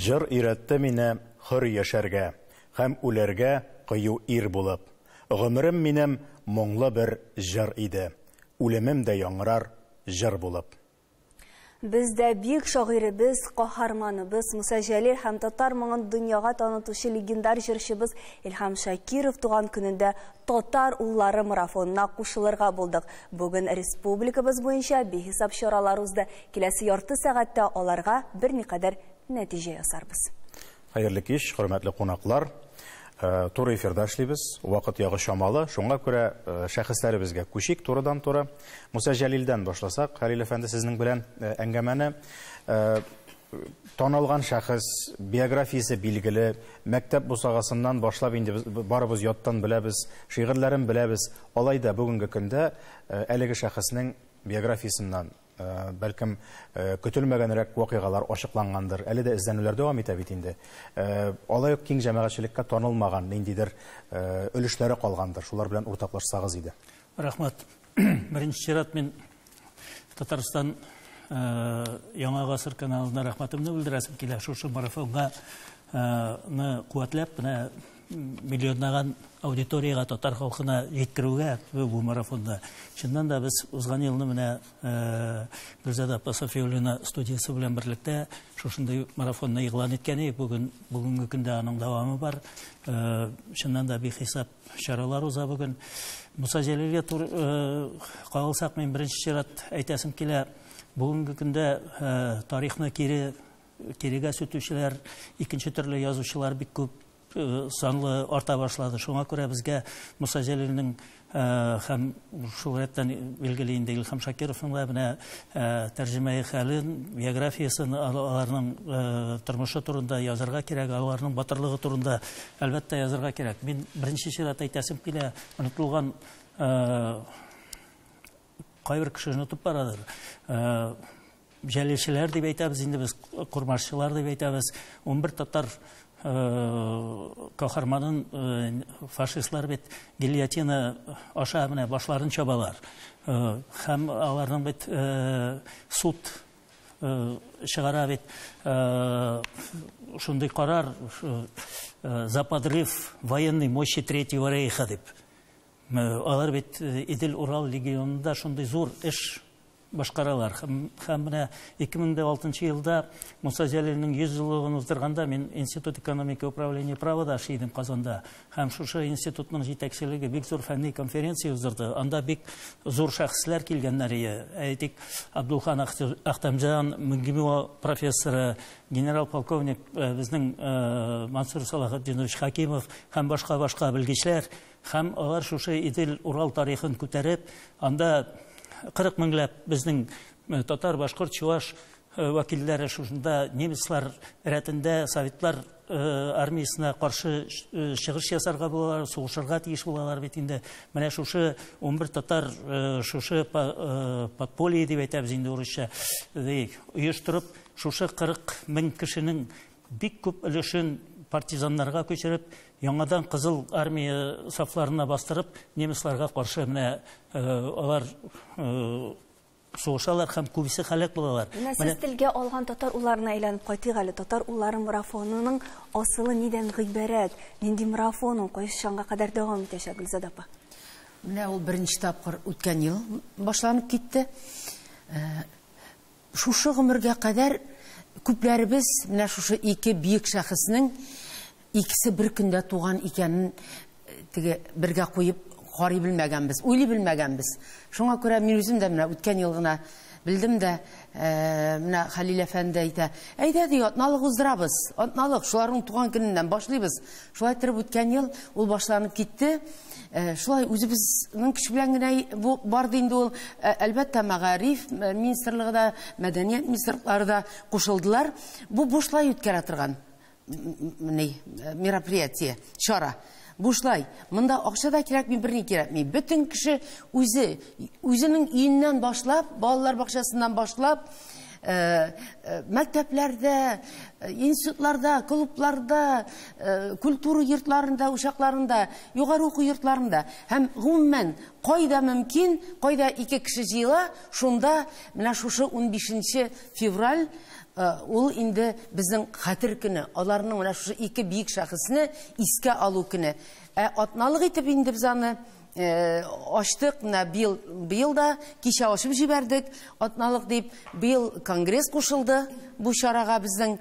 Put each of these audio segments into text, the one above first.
Җыр өйрәтте мине хөр яшәргә һәм үләргә кыю ир булып. Гомерем минем моңлы бер җыр иде. Үлемем дә яңгырар җыр булып. Без дә бик шагыйребез, каһарманыбыз Муса Җәлил һәм татар моңын дөньяга танытучы легендар җырчыбыз Илһам Шакиров туган көнендә Татар уллары марафонына кушылырга булдык. Бүген республикабыз буенча бихисап чаралар узды. Киләсе ярты сәгатьтә аларга берникадәр нәтиҗә ясарбыз. Хәерле кич, хөрмәтле кунаклар. Туры эфирда эшлибез. Вакыт ягы чамалы. Шуңа күрә шәхесләребезгә күчик турыдан-туры. Муса Җәлилдән башласак, Хәлил әфәнде, сезнең белән әңгәмәне. Танылган шәхес, биографиясе билгеле, мәктәп бусагасыннан башлап инде без барыбыз яттан беләбез, шигырьләрен беләбез. Алай да бүгенге көндә әлеге шәхеснең биографиясеннән бәлкем көтелмәгәнрәк вакыйгалар ачыклангандыр. Әле дә эзләнүләр дәвам итә бит инде. Алай ук киң җәмәгатьчелеккә танылмаган ниндидер өлешләре калгандыр. Шулар белән уртаклашсагыз иде. Рәхмәт. Беренче чират мин Татарстан Яңа гасыр каналына рәхмәтемне белдерәсем килә. Шушы марафонга ны куәтләп, менә миллионлаган аудиториягә, татар халкына җиткерүгә бу марафонда. Чыннан да без узган елны менә Гөлзада апа Сафиуллина студиясе белән берлектә шушындый марафонны игълан иткән идек. Бүген, бүгенге көндә аның дәвамы бар. Чыннан да бихисап чаралар уза бүген. Муса Җәлилгә кагылсак, мин беренче чират әйтәсем килә. Бүгенге көндә тарихны кире кирегә сүтүчеләр, икенче төрле язучылар бик күп санлы арта башлады. Шуңа күрә безгә Муса Җәлилнең һәм шул рәттән билгеле инде Илһам Шакировның да менә тәрҗемәи хәлен, биографиясен, аларның тормышы турында язарга кирәк, аларның батырлыгы турында әлбәттә язарга кирәк. Мин беренче чират әйтәсем килә, онытылган кайбер кеше онытып барадыр. Җәлилчеләр дип әйтәбез инде без, курмашчылар дип әйтәбез. 11 татар каһарманын фашистлар бит гильотина аша менә башларын чабалар. Һәм аларның бит суд чыгара бит шундый карар за подрыв военной мощи Третьего рейха дип. Алар бит Идел-Урал легионында шундый зур эш башкаралар. Һәм менә 2006 елда Муса Җәлилнең 100 еллыгын уздырганда мин Институт экономики управления права эшли идем Казанда. Һәм шушы институтның җитәкчелеге бик зур фәнни конференция уздырды. Анда бик зур шәхесләр килгәннәр иде. Әйтик, Абдулхан Ахтамҗан, МГИМО профессоры, генерал-полковник безнең Мансур Салахетдинович Хакимов һәм башка-башка белгечләр. Һәм алар шушы Идел-Урал тарихын күтәреп, анда 40 меңләп безнең татар, башкорт, чуваш вәкилләре шушында немецлар рәтендә советлар армиясенә каршы чыгыш ясарга булалар, сугышырга тиеш булалар бит инде. Менә шушы 11 татар шушы подполье дип әйтәбез инде урысча, оештырып, шушы 40 мең кешенең бик күп өлешен партизаннарга күчереп, яңадан Кызыл армия сафларына бастырып, немецларга каршы менә алар сугышалар һәм күбесе һәлак булалар. Менә сез телгә алган татар улларына әйләнеп кайтыйк әле. Татар уллары марафонының асылы нидән гыйбарәт? Нинди марафон ул? Кайчанга кадәр дәвам итәчәк, Гөлзада апа? Менә ул беренче тапкыр үткән ел башланып китте. Шушы гомергә кадәр күпләребез менә шушы ике бөек шәхеснең икесе бер көндә туган икәнен теге бергә куеп карый белмәгәнбез, уйлый белмәгәнбез. Шуңа күрә мин үзем дә менә үткән ел гына белдем дә, менә Хәлил әфәнде әйтә, әйдә ди, атналык уздырабыз, атналык, шуларның туган көненнән башлыйбыз. Шулай торып үткән ел ул башланып китте. Шулай үзебезнең көч белән генә бу барды инде ул. Әлбәттә, мәгариф министрлыгы да, мәдәният министрлыклары да кушылдылар. Бу бушлай үткәрә торган мероприятие, чара. Бушлай. Монда акча да кирәкми, берни кирәкми. Бөтен кеше үзе, үзенең өеннән башлап, балалар бакчасыннан башлап, мәктәпләрдә, институтларда, клубларда, культура йортларында, учакларында, югары уку йортларында һәм гомумән кайда мөмкин, кайда ике кеше җыела, шунда менә шушы 15 февраль Ул инде безнең хәтер көне, аларның менә шушы ике бөек шәхесне искә алу көне. Ә атналык итеп инде без аны ачтык, менә быел да кичә ачып җибәрдек, атналык дип. Быел конгресс кушылды бу чарага, безнең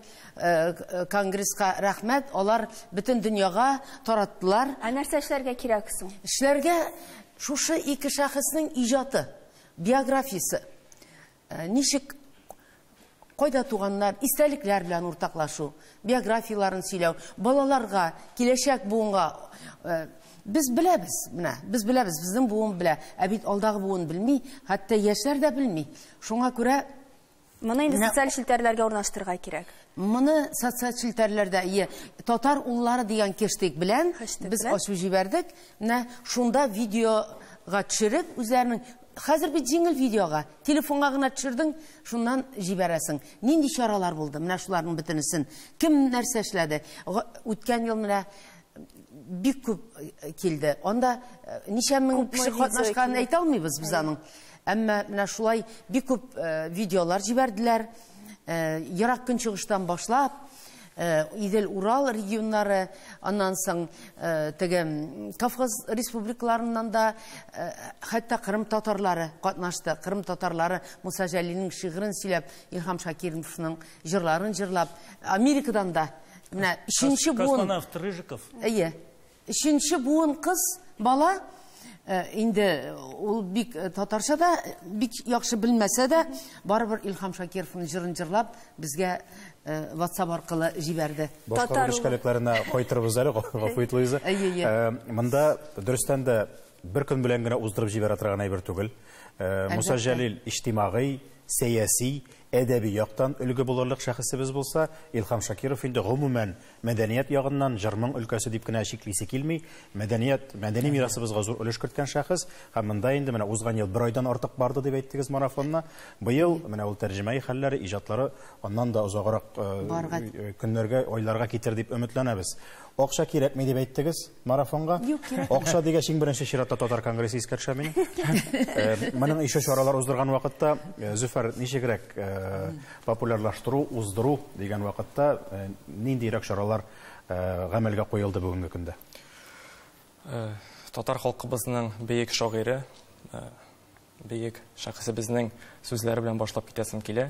конгресска рәхмәт, алар бөтен дөньяга тараттылар. Ә нәрсә эшләргә кирәк соң? Эшләргә шушы ике шәхеснең иҗаты, биографиясе, ничек кайда туганнар, истәлекләр белән уртаклашу, биографияларын сөйләү, балаларга, киләчәк буынга. Без беләбез, менә, без беләбез, безнең буын белә, ә бит алдагы буын белми, хәтта яшьләр дә белми. Шуңа күрә моны инде социаль челтәрләргә урнаштырырга кирәк. Моны социаль челтәрләрдә, ие, татар уллары дигән хештег белән без ачып җибәрдек. Менә шунда видеога төшереп, үзләренең хәзер бит җиңел видеога, телефонга гына төшердең, шуннан җибәрәсең. Нинди чаралар булды? Менә шуларның бөтенесен. Кем нәрсә эшләде? Үткән ел менә бик күп килде. Анда ничә мең кеше катнашканын әйтә алмыйбыз без аның. Әмма менә шулай бик күп видеолар җибәрделәр. Ерак Көнчыгыштан башлап, Идел-Урал регионнары, аннан соң теге Кавказ республикаларыннан да, хәтта Кырым татарлары катнашты. Кырым татарлары Муса Җәлилнең шигырен сөйләп, Илһам Шакировның җырларын җырлап, Америкадан да менә өченче буын космонавт Рыжиков. Әйе. Өченче буын кыз бала, инде ул бик татарча да бик яхшы белмәсә дә, барыбер Илһам Шакировның җырын җырлап безгә WhatsApp аркылы җибәрде. Башка нечкәлекләренә кайтырбыз әле, гафу ит, Луиза. Монда дөрестән дә бер көн белән генә уздырып җибәрә торган әйбер түгел. Муса Җәлил иҗтимагый, сәяси, әдәби яктан өлге булырлык шәхесебез булса, Илһам Шакиров инде гомумән мәдәният ягыннан җырмың өлкәсе дип кенә чиклисе килми, мәдәният, мәдәни мирасыбызга зур өлеш керткән шәхес. Һәм монда инде менә узган ел бер айдан артык барды дип әйттегез марафонна. Быел менә ул тәрҗемәи хәлләре, иҗатлары аннан да озаграк көннәргә, айларга китер дип өметләнәбез. Акча кирәкми дип әйттегез марафонга. Акча дигәч, иң беренче чиратта Татар конгрессы искә төшә минем. Моның ише чаралар уздырган вакытта, Зөфәр, ничегрәк популярлаштыру, уздыру дигән вакытта ниндирәк чаралар гамәлгә куелды бүгенге көндә? Татар халкыбызның бөек шагыйре, бөек шәхесебезнең сүзләре белән башлап китәсем килә.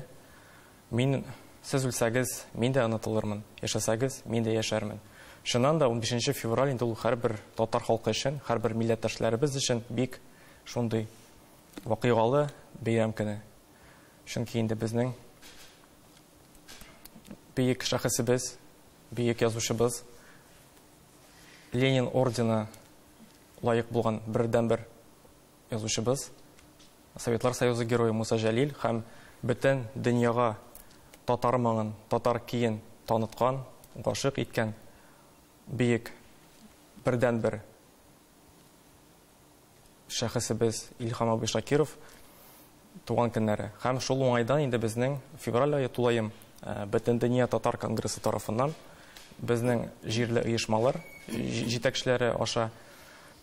Мин, сез үлсәгез, мин дә онытылырмын, яшәсәгез, мин дә яшәрмен. Чыннан да 15 февраль инде ул һәрбер татар халкы өчен, һәрбер милләттәшләребез өчен бик шундый вакыйгалы бәйрәм көне. Чөнки инде безнең бөек шәхесебез, бөек язучыбыз Ленин ордены лаек булган бердәнбер язучыбыз, Советлар Союзы герое Муса Җәлил һәм бөтен дөньяга татар моңын, татар киен таныткан, гашык иткән бөек бердәнбер шәхесебез Илһам абый Шакиров туган көннәре. Һәм шул уңайдан инде безнең февраль ае тулаем Бөтендөнья татар конгрессы тарафыннан безнең җирле оешмалар җитәкчеләре аша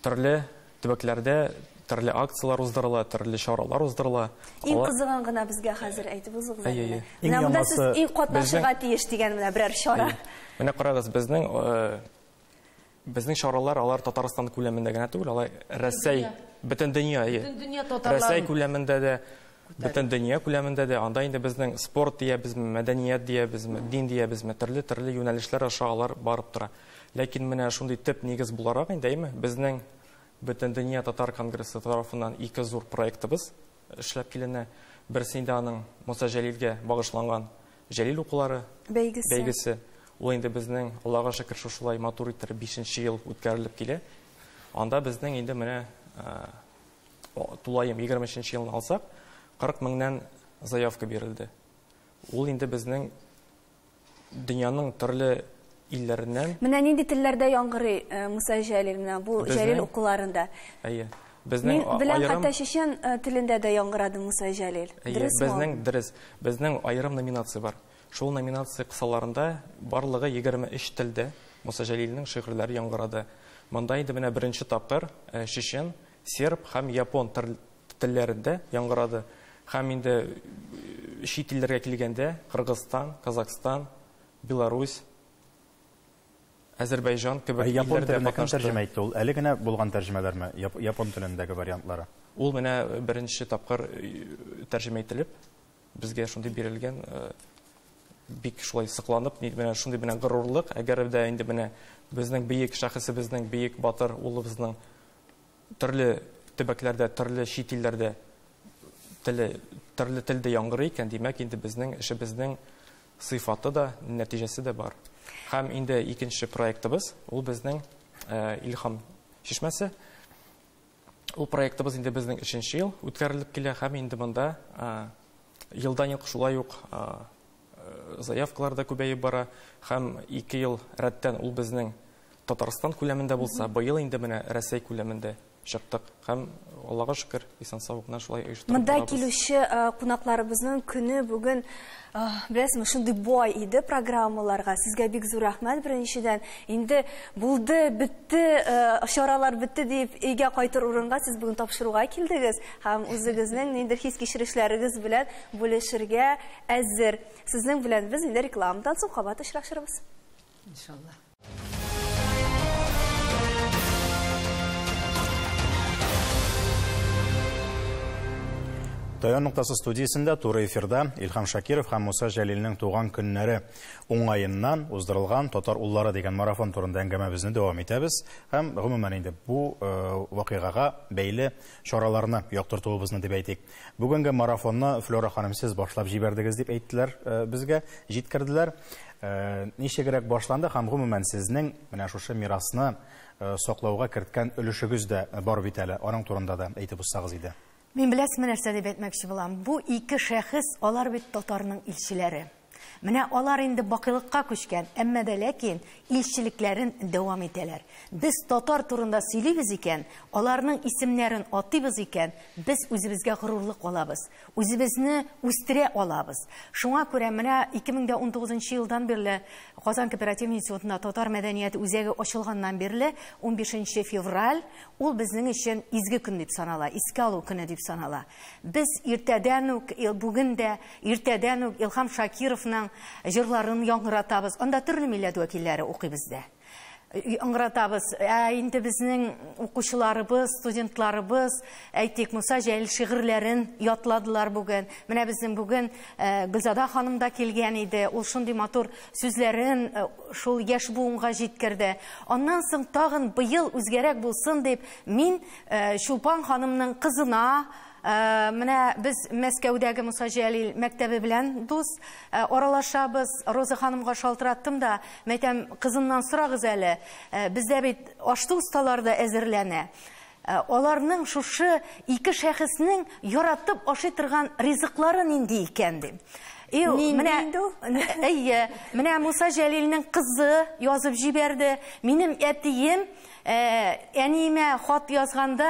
төрле төбәкләрдә төрле акцияләр уздырыла, төрле чаралар уздырыла. Иң кызыгын гына безгә хәзер әйтеп узыгыз әле. Менә монда сез иң катнашырга тиеш дигән менә берәр чара. Менә карагыз, безнең чаралар алар Татарстан күләмендә генә түгел, алар Рәсәй, бөтен дөнья, Рәсәй күләмендә дә, бөтен дөнья күләмендә дә. Анда инде безнең спорт диябезме, мәдәният диябезме, дин диябезме, төрле-төрле юнәлешләр аша алар барып тора. Ләкин менә шундый төп нигез буларак инде, әйме, безнең Бөтендөнья татар конгрессы тарафыннан ике зур проектыбыз эшләп киленә. Берсе инде аның Муса Җәлилгә багышланган Җәлил укулары бәйгесе. Ул инде безнең, Аллага шөкер, шушылай матур итеп 5 ел үткәрелеп килә. Анда безнең инде менә тулаем 23 елны алсак, 40 меңнән заявка бирелде. Ул инде безнең дөньяның төрле илләреннән. Менә нинди телләрдә яңгырый Муса Җәлил менә бу Җәлил укуларында? Әйе. Безнең белән хәтта чечен телендә дә яңгырады Муса Җәлил. Дөресме? Безнең дөрес. Безнең аерым номинация бар. Шул номинация кысаларында барлыгы 23 телдә Муса Җәлилнең шигырьләре яңгырады. Монда инде менә беренче тапкыр чечен, серб һәм япон телләрендә яңгырады. Һәм инде чит илләргә килгәндә Кыргызстан, Казахстан, Беларусь, Азербайҗан кебек Япон илләрдә теленә кем катнашты. тәрҗемә итте ул? Әле генә булган тәрҗемәләрме? Япон телендәге вариантлары. Ул менә беренче тапкыр тәрҗемә ителеп, безгә шундый бирелгән, бик шулай сыкланып, менә шундый менә горурлык, әгәр дә инде менә безнең бөек шәхесебезнең, бөек батыр улыбызның төрле төбәкләрдә, төрле чит илләрдә теле, төрле телдә яңгырый икән, димәк, инде безнең эшебезнең сыйфаты да, нәтиҗәсе дә бар. Һәм инде икенче проектыбыз, ул безнең Илһам чишмәсе. Ул проектыбыз инде безнең өченче ел үткәрелеп килә, һәм инде монда елдан ел шулай ук заявкалар да күбәеп бара, һәм 2 ел рәттән ул безнең Татарстан күләмендә булса, быел инде менә Рәсәй күләмендә чыктык. Һәм Аллага шөкер, исән-сау гына шулай оештырып Монда барабыз. килүче кунакларыбызның көне бүген, беләсезме, шундый бай иде программаларга. Сезгә бик зур рәхмәт беренчедән. Инде булды, бетте, чаралар бетте дип өйгә кайтыр урынга сез бүген тапшыруга килдегез һәм үзегезнең ниндидер хис-кичерешләрегез белән бүлешергә әзер. Сезнең белән без инде рекламадан соң кабат очрашырбыз. Иншалла. Таян ноктасы студиясендә туры эфирда Илһам Шакиров һәм Муса Җәлилнең туган көннәре уңаеннан уздырылган Татар уллары дигән марафон турында әңгәмәбезне дәвам итәбез һәм гомумән инде бу вакыйгага бәйле чараларны яктыртуыбызны дип әйтик. Бүгенге марафонны Флера ханым сез башлап җибәрдегез дип әйттеләр, безгә җиткерделәр. Ничегрәк башланды һәм гомумән сезнең менә шушы мирасны саклауга керткән өлешегез дә бар бит әле. Аның турында да әйтеп узсагыз иде. Мин беләсезме нәрсә дип әйтмәкче булам? Бу ике шәхес, алар бит татарның илчеләре. Менә алар инде бакыйлыкка күчкән, әмма дә ләкин илчелекләрен дәвам итәләр. Без татар турында сөйлибез икән, аларның исемнәрен атыйбыз икән, без үзебезгә горурлык алабыз, үзебезне үстерә алабыз. Шуңа күрә менә 2019 елдан бирле Казан кооператив институтында татар мәдәнияте үзәге ачылганнан бирле 15 февраль ул безнең өчен изге көн дип санала, искә алу көне дип санала. Без иртәдән үк, бүген дә иртәдән үк Илһам Шакировның җырларын яңгыратабыз. Анда төрле милләт вәкилләре укый бездә. Яңгыратабыз. Ә инде безнең укучыларыбыз, студентларыбыз, әйтик, Муса Җәлил шигырьләрен ятладылар бүген. Менә безнең бүген Гөлзада ханым да килгән иде. Ул шундый матур сүзләрен шул яшь буынга җиткерде. Аннан соң тагын быел үзгәрәк булсын дип, мин Чулпан ханымның кызына, менә без Мәскәүдәге Муса Җәлил мәктәбе белән дус, аралашабыз. Роза ханымга шалтыраттым да, мәйтәм, кызыннан сорагыз әле. Бездә бит ашту осталар да әзерләнә. Аларның шушы ике шәхеснең яратып ашый торган ризыклары нинди икән дим. Әйе, менә Муса Җәлилнең кызы язып җибәрде. Минем әтием, әниемә хат язганда,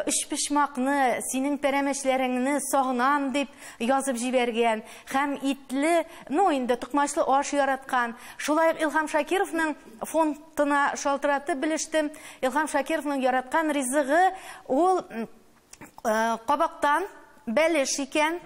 өчпочмакны, синең пәрәмәчләреңне сагынам дип язып җибәргән. Һәм итле, ну инде токмачлы аш яраткан. Шулай ук Илһам Шакировның фондына шалтыратып белештем. Илһам Шакировның яраткан ризыгы ул кабактан бәлеш икән.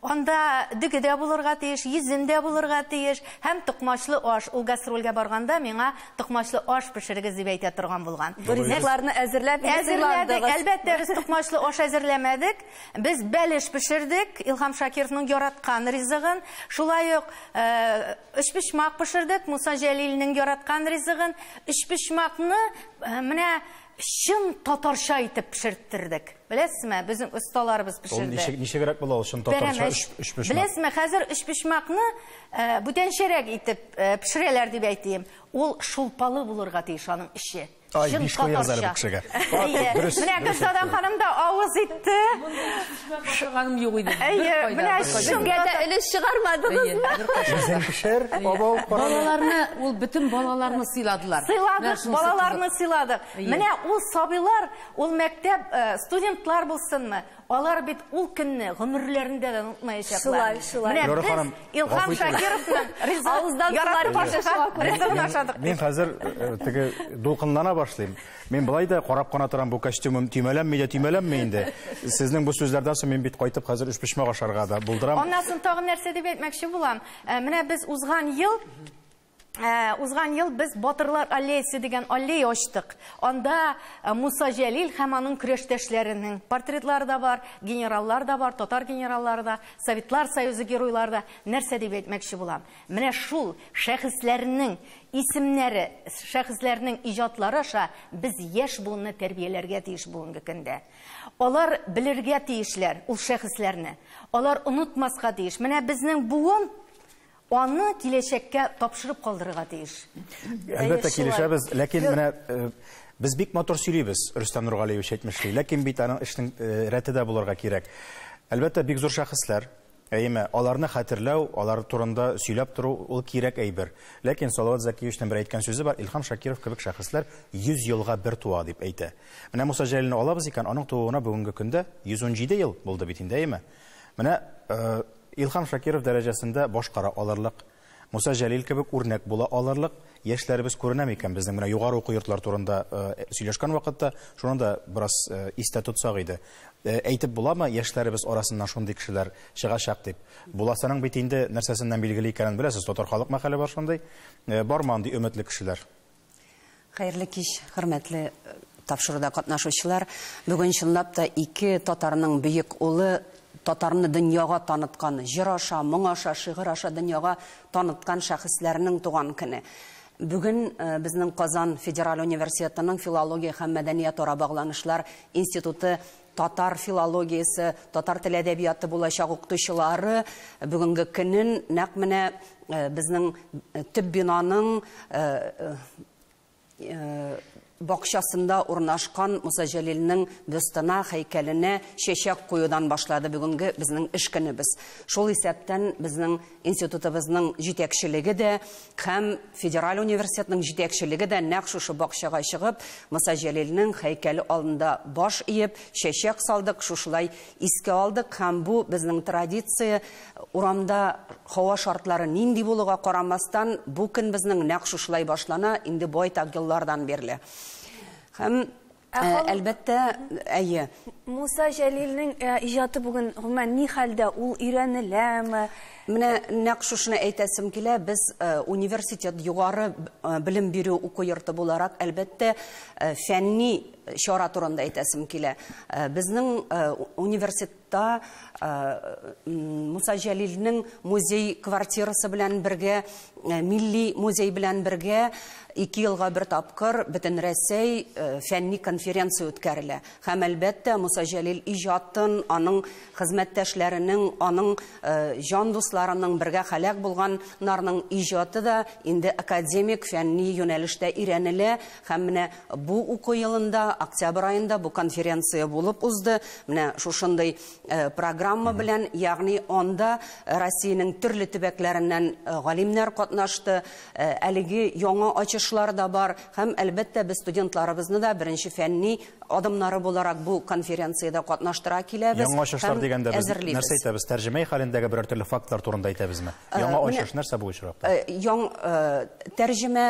Анда дөге дә булырга тиеш, йөзем дә булырга тиеш һәм токмачлы аш. Ул гастрольгә барганда миңа токмачлы аш пешерегез дип әйтә торган булган. Бу ризыкларны әзерләп әзерләдек. Әлбәттә, без токмачлы аш әзерләмәдек. Без бәлеш пешердек, Илһам Шакировның яраткан ризыгын. Шулай ук өчпочмак пешердек, Муса Җәлилнең яраткан ризыгын. Өчпочмакны менә чын татарча итеп пешерттердек. Беләсезме, безнең осталарыбыз пешерде. Ул ничегрәк була ул чын татарча өчпочмак? Беләсезме, хәзер өчпочмакны бүтәнчәрәк итеп пешерәләр дип әйтим. Ул шулпалы булырга тиеш аның эче. Ай, биш куегыз әле бу кешегә. Менә Гөлзада ханым да авыз итте. Ашаганым юк иде. Әйе, менә Безгә дә өлеш чыгармадыгызмы? Үзең пешер, бабау, Балаларны, ул бөтен балаларны сыйладылар. Сыйладык, балаларны сыйладык. Менә ул сабыйлар, ул мәктәп студентлар булсынмы? Алар бит ул көнне гомерләрендә дә онытмаячаклар. Шулай, шулай. Менә без Илһам Шакировның ризыгын яратып ашаган ризыгын ашадык. Карадык. Мин хәзер теге дулкынлана башлыйм. Мин болай да карап кына торам, бу костюмым төймәләнми дә төймәләнми инде. Сезнең бу сүзләрдән соң мин бит кайтып хәзер өчпочмак ашарга да булдырам. Аннан соң тагын нәрсә дип әйтмәкче булам. Менә без узган ел Узган ел без Батырлар аллеясы дигән аллея ачтык. Анда Муса Җәлил һәм аның көрәштәшләренең портретлары да бар, генераллар да бар, татар генераллары да, Советлар Союзы геройлары да. Нәрсә дип әйтмәкче булам? Менә шул шәхесләрнең исемнәре, шәхесләрнең иҗатлары аша без яшь буынны тәрбияләргә тиеш бүгенге көндә. Алар белергә тиешләр ул шәхесләрне. Алар онытмаска тиеш. Менә безнең буын аны киләчәккә тапшырып калдырырга тиеш. Әлбәттә килешәбез, ләкин менә без бик матур сөйлибез, Рөстәм Нургалиевич әйтмешли, ләкин бит аның эшнең рәте дә булырга кирәк. Әлбәттә, бик зур шәхесләр, әйеме, аларны хәтерләү, алар турында сөйләп тору ул кирәк әйбер. Ләкин Салават Зәкиевичның бер әйткән сүзе бар, Илһам Шакиров кебек шәхесләр 100 елга бер туа дип әйтә. Менә Муса Җәлилне алабыз икән, аның тууына бүгенге көндә 117 ел булды бит инде, әйеме? Менә Илһам Шакиров дәрәҗәсендә башкара алырлык, Муса Җәлил кебек үрнәк була алырлык яшьләребез күренә микән безнең менә югары уку йортлары турында сөйләшкән вакытта, шуны да бераз истә тотсак иде. Әйтеп буламы, яшьләребез арасыннан шундый кешеләр чыгачак дип? Буласының бит инде нәрсәсеннән билгеле икәнен беләсез, татар халык мәкале бар шундый. Бармы андый өметле кешеләр? Хәерле кич, хөрмәтле тапшыруда катнашучылар. Бүген чынлап та ике татарның бөек улы татарны дөньяга таныткан, җыр аша, моң аша, шигырь аша дөньяга таныткан шәхесләрнең туган көне. Бүген безнең Казан федераль университетының филология һәм мәдәниятара багланышлар институты татар филологиясе, татар теле әдәбияты булачак укытучылары бүгенге көнен нәкъ менә безнең төп бинаның бакчасында урнашкан Муса Җәлилнең бюстына, һәйкәленә чәчәк куюдан башлады бүгенге безнең эш көнебез. Шул исәптән безнең институтыбызның җитәкчелеге дә һәм федераль университетның җитәкчелеге дә нәкъ шушы бакчага чыгып, Муса Җәлилнең һәйкәле алдында баш иеп, чәчәк салдык, шушылай искә алдык һәм бу безнең традиция. Урамда һава шартлары нинди булуга карамастан, бу көн безнең нәкъ шушылай башлана инде байтак еллардан бирле. Һәм әлбәттә, әйе. Муса Җәлилнең иҗаты бүген гомумән ни хәлдә, ул өйрәнеләме? Менә нәкъ шушыны әйтәсем килә, без университет югары белем бирү уку йорты буларак, әлбәттә, фәнни чара турында әйтәсем килә. Безнең университетта Муса Җәлилнең музей квартирасы белән бергә, милли музей белән бергә 2 елга бер тапкыр бөтен Рәсәй фәнни конференция үткәрелә. Һәм әлбәттә Муса Җәлил иҗатын, аның хезмәттәшләренең, аның җан дусларының бергә һәлак булганнарның иҗаты да инде академик фәнни юнәлештә өйрәнелә. Һәм менә бу уку елында, октябрь аенда бу конференция булып узды. Менә шушындый программа белән, ягъни анда Россиянең төрле төбәкләреннән галимнәр катнашты, әлеге яңа ачышлар да бар һәм әлбәттә без студентларыбызны да беренче фәнни адымнары буларак бу конференциядә катнаштыра киләбез. Яңа ачышлар дигәндә без нәрсә әйтәбез? Тәрҗемә хәлендәге берәр төрле фактлар турында әйтәбезме? Яңа ачыш нәрсә бу очракта? Яңа тәрҗемә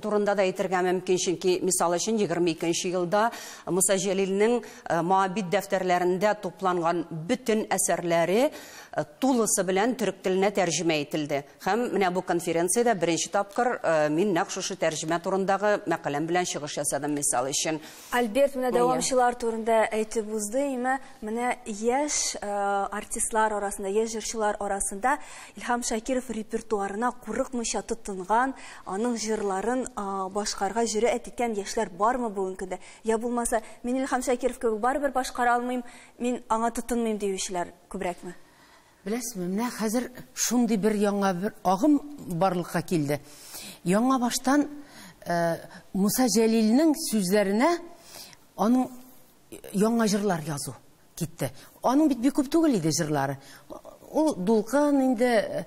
турында да әйтергә мөмкин, чөнки мисал өчен 22 елда Муса Җәлилнең Моабит дәфтәрләрендә тупланган бөтен әсәрләре тулысы белән төрек теленә тәрҗемә ителде. Һәм менә бу конференциядә беренче тапкыр мин нәкъ шушы тәрҗемә турындагы мәкаләм белән чыгыш ясадым, мисал өчен. Альберт менә дәвамчылар турында әйтеп узды, име менә яшь артистлар арасында, яшь җырчылар арасында Илһам Шакиров репертуарына курыкмыйча тотынган, аның җырларын башкарга җөрьәт иткән яшьләр бармы бүгенге көндә? Я булмаса, мин Илһам Шакиров кебек барыбер башкара алмыйм, мин аңа тотынмыйм диючеләр күбрәкме? Беләсезме, менә хәзер шундый бер яңа бер агым барлыкка килде. Яңа баштан Муса Җәлилнең сүзләренә аның яңа җырлар язу китте. Аның бит бик күп түгел иде җырлары. Ул дулкын инде,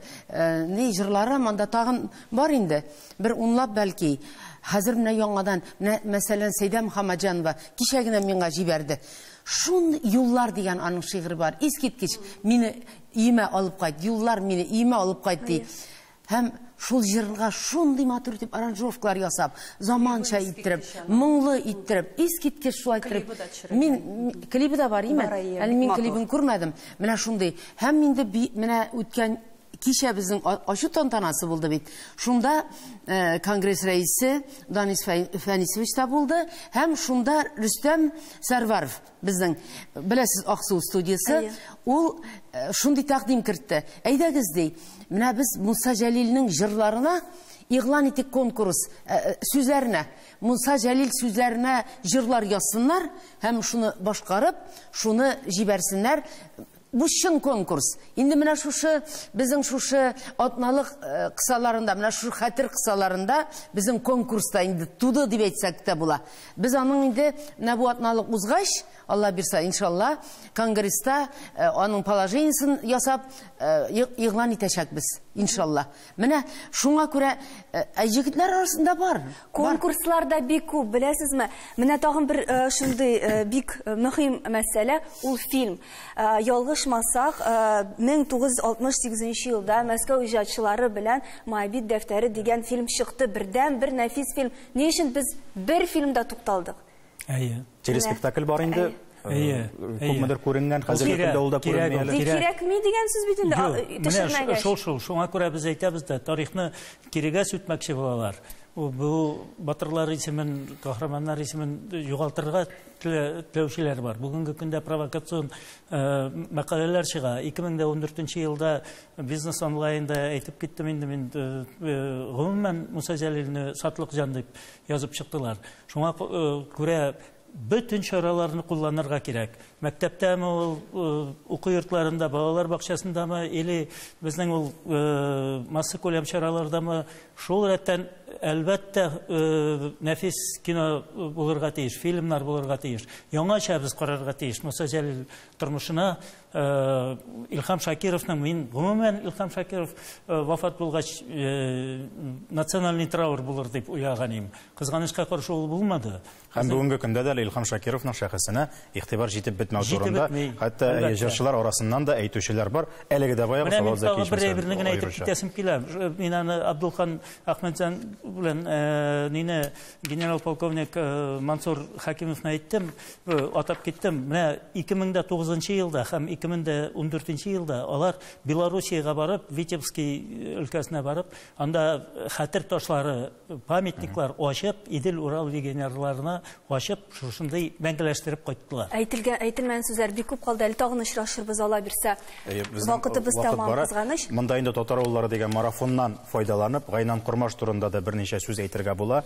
ни җырлары монда тагын бар инде. Бер унлап бәлки. Хәзер менә яңадан, менә мәсәлән Сәйдә Мөхәммәтҗанова кичә генә миңа җибәрде. Шун юллар дигән аның шигыре бар. Искиткеч, мине өемә алып кайт, юллар мине өемә алып кайт ди. Һәм Шул җырга шундый матур итеп аранжировкалар ясап, заманча иттереп, моңлы иттереп, искиткеч шулай иттереп. Мин клибы да бар, име? Әле мин клибын күрмәдем. Менә шундый. Һәм инде менә үткән кичә безнең ачу тантанасы булды бит. Шунда конгресс рәисе Данис Фәнисович та булды, һәм шунда Рөстәм Сәрваров безнең, беләсез, Аксу студиясе, ул шундый тәкъдим кертте. Әйдәгез ди, менә без Муса Җәлилнең җырларына игълан итик конкурс, сүзләренә. Муса Җәлил сүзләренә җырлар язсыннар һәм шуны башкарып, шуны җибәрсеннәр. Бу чын конкурс. Инде менә шушы безнең шушы атналык кысаларында, менә шушы хәтер кысаларында безнең конкурста инде туды дип әйтсәк тә була. Без аның инде менә бу атналык узгач, Алла бирсә, иншалла, конгресста аның положениесен ясап игълан итәчәкбез, иншалла. Менә шуңа күрә егетләр арасында бар. Конкурслар да бик күп, беләсезме? Менә тагын бер шундый бик мөһим мәсьәлә, ул фильм. Ялгышмасак, 1968 елда Мәскәү иҗатчылары белән Моабит дәфтәре дигән фильм чыкты. Бердән бер нәфис фильм. Ни өчен без бер фильмда тукталдык? Әйе. Телеспектакль бар инде. Әйе. Күпмедер күренгән, хәзерге көндә ул да күренми әле. Кирәкми дигән сүз бит инде, төшермәгәч. Шул, шуңа күрә без әйтәбез дә, тарихны кирегә сүтмәкче булалар. Бу батырлар исемен, каһарманнар исемен югалтырга теләүчеләр бар. Бүгенге көндә провокацион мәкаләләр чыга. 2014 елда бизнес онлайнда әйтеп киттем инде мин, гомумән Муса Җәлилне сатлык җан дип язып чыктылар. Шуңа күрә бөтен чараларны кулланырга кирәк. Мәктәптәме ул, уку йортларында, балалар бакчасындамы, или безнең ул массакүләм чаралардамы, шул рәттән әлбәттә нәфис кино булырга тиеш, фильмнар булырга тиеш. Яңача без карарга тиеш Муса Җәлил тормышына. Илһам Шакировның, мин гомумән Илһам Шакиров вафат булгач национальный траур булыр дип уйлаган идем. Кызганычка каршы ул булмады. Һәм бүгенге көндә дә Илһам Шакировның шәхесенә игътибар җитеп бетмәү турында, хәтта җырчылар арасыннан да әйтүчеләр бар. Әлеге дә баягы Салават Зәкиевич. Бер әйберне генә әйтеп китәсем килә. Мин аны Абдулхан Ахмедҗан белән нине генерал-полковник Мансур Хакимовны әйттем, атап киттем. Менә 2009 елда һәм 2014 елда алар Белоруссиягә барып, Витебский өлкәсенә барып, анда хәтер ташлары, памятниклар ачып, Идел-Урал легионерларына ачып, шушындый мәңгеләштереп кайттылар. Әйтелмәгән сүзләр бик күп калды. Әле тагын очрашырбыз, Алла бирсә. Вакытыбыз тәмам, кызганыч. Монда инде татар авыллары дигән марафоннан файдаланып, Гайнан Кормаш турында да берничә сүз әйтергә була.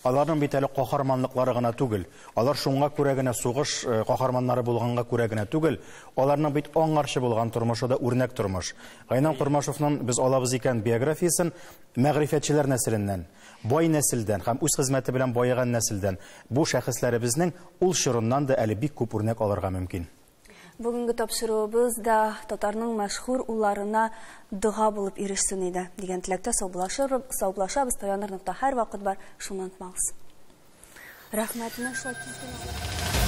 Аларның бит әле каһарманлыклары гына түгел. Алар шуңа күрә генә сугыш каһарманнары булганга күрә генә түгел, аларның бит аңарчы булган тормышы да үрнәк тормыш. Гайнан Кормашевның без алабыз икән биографиясын мәгърифәтчеләр нәселеннән, бай нәселдән һәм үз хезмәте белән байыган нәселдән. Бу шәхесләребезнең ул чорыннан да әле бик күп үрнәк алырга мөмкин. Бүгенге тапшыруыбыз да татарның мәшһүр улларына дога булып ирешсен иде дигән теләктә саубуллашабыз. Таяныр нокта һәр вакыт бар, шуны онытмагыз. Рәхмәт, менә шулай тиз генә.